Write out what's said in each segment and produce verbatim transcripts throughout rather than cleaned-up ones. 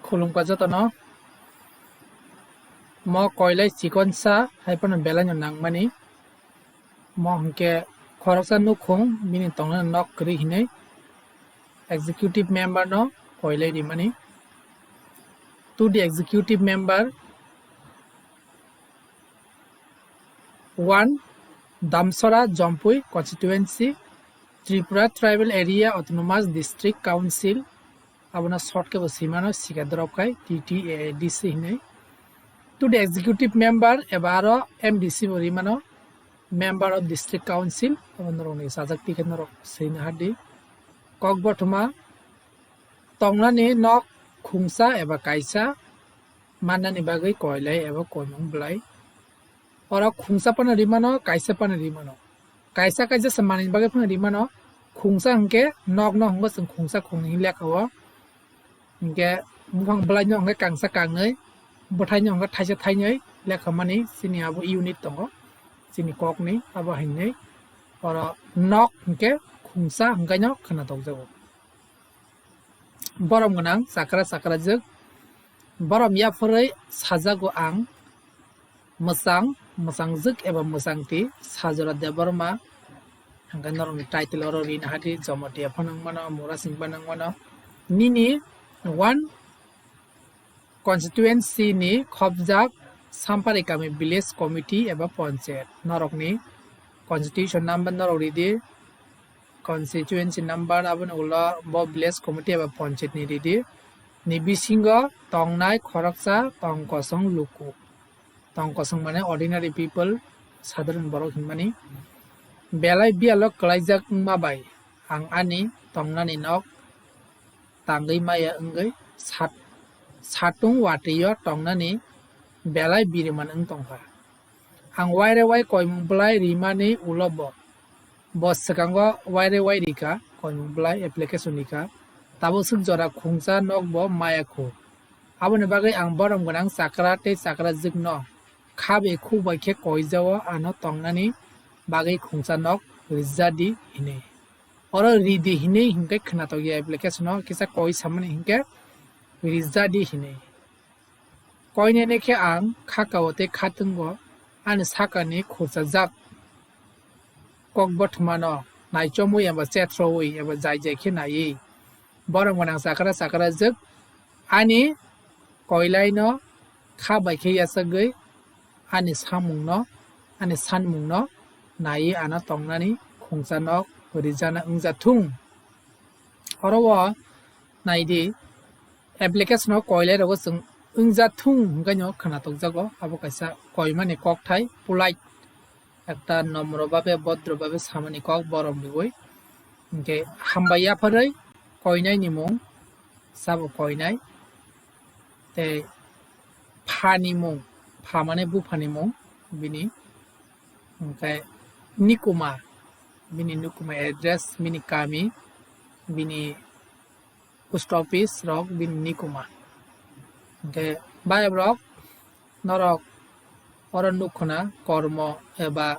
Khulumkha jotono. Mo koilai chikonsa hai phano belai no nangmani. Mo hwnkhe khoroksa nukhung bini tongnani nok kwrwi hinwi executive member no koilai rimani. To the executive member, one, Damsora Jompui constituency, Tripura Tribal Area Autonomous District Council, abono short khe bo swimano sikha drop khai T T A A D C hinwi. To the executive member eba aro M D C bo rimano, member of district council, abo norokni sajak tikhe norok swina hadi. Kokbothoma, tongnani nok khungsa eba kaisa mannani bagwi koilai eba koimung bwlai. Oro khungsa phano rimano, kaisa phano rimano. Kaisa kaisa se manwi bagwi phano rimano. Khungsa hwnkhe nokno hwngo chwng khungsa khungni hinwi lekha o. Hwnkhe buphang bwlaino hwnkhe kangsa kangnwi, bwthaino hwnkhe thaisa thainwi lekha mani chini abo unit tongo. Chini kokni abo hinwi. Oro nok hwnkhe khungsa hwnkhaino khwna tokjago. Borom gwnang chakra chakrajwk, borom yaphorwi sajago ang, mwchang, mwchangjwk eba mwchangti, Sajora Debbarma, hwnkhe norokni title oro rina hadi, Jomotia phano wngmano, Murasing phano wngmano, nini one constituency ni khopjak Sampari Kami Village Committee eba Panchayat, norokni constitution number norok ridi, constituency number, aboni ulo bo village committee eba panchayat ni ridi. Ni bisingo tongnai khoroksa tong kosong luku. Tong kosong mane ordinary people, sadharon borok hinmani. Belai biyalo kwlaijak wngma bai ang ani tongnani nok tangwi maya wngwi sat-, satung watwi-o tongnani belai biriman wng tongkha. Ang waire wai koimung bwlai rimani ulo bo. Bo swkango waire wai rikha, koimung bwlai application rikha. Tabuk swk jora khungsa nok bo maya khu. Aboni bagwi ang borom gwnang chakra tei chakrajwkno kha bai khuk bai khe koijao ano tongnani bagwi khungsa nok rijadi hinwi. Oro ridi hinwi hinkhe khwnatok ya application-o kisa koi samani hinkhe rijadi hinwi. Koinene khe ang kha kao tei kha tungo ani sakani khurchajak kokbothomano naichomwi eba chethroi eba jai jai khe naiwi. Borom gwnang chakra chakrajwk ani koilaino kha bai khe yachagwi ani samungno, ani sanmungno naiwi ano tongnani khungsa nok rijana wngjathung. Oro o naidi, application-o koilai rogo chwng wngjathung hwnkhe no khwnatok jago. Abo kaisa koimani kokthai, polite, ekta nomro babe, bodro babe samani kok borom riwi. Hinkhe hambai yapharwi koinai ni mung, sabo koinai. Tei pha ni mung, pha mane bupha ni mung bini. Hinkhe nikuma, bini nikuma address, bini kami, bini post office rok bini nikuma. Hinkhe bayap rok norok oro nukkha na kormo eba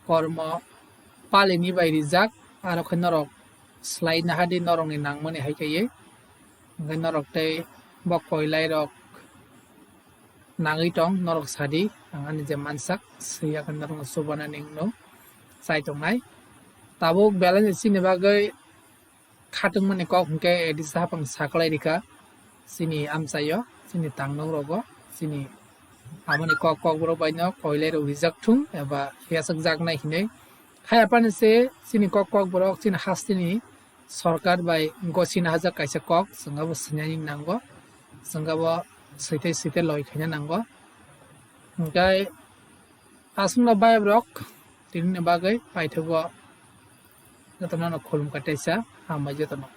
kormo palini bai rijak, aro khe norok swlai nahadi norokni nangmani hai khe. Hinkhe norok tei bo koilai rok nangwi tong, norok sadi, ang ani je mansak swiya khe norokno chubanani wngno chai tongnai. Tabuk belai no chini bagwi khatungmani kok hinkhe A D C hapang saklai rikha chini amchaio, chini tangnok rogo, chini amoni kok kokborok baino koilai rok rijak thung eba yachak jaknai hinwi. Haiya phano se chini kok kokborok chini hasteni sorkar bai gosina hajak kaisa kok, chwng abo swinani nango, chwng abo switwi switwi loi khaina nango. Hinkhe aswkno bayap rok tinini bagwi paithago jotono no khulumkha teisa, hambai jotono.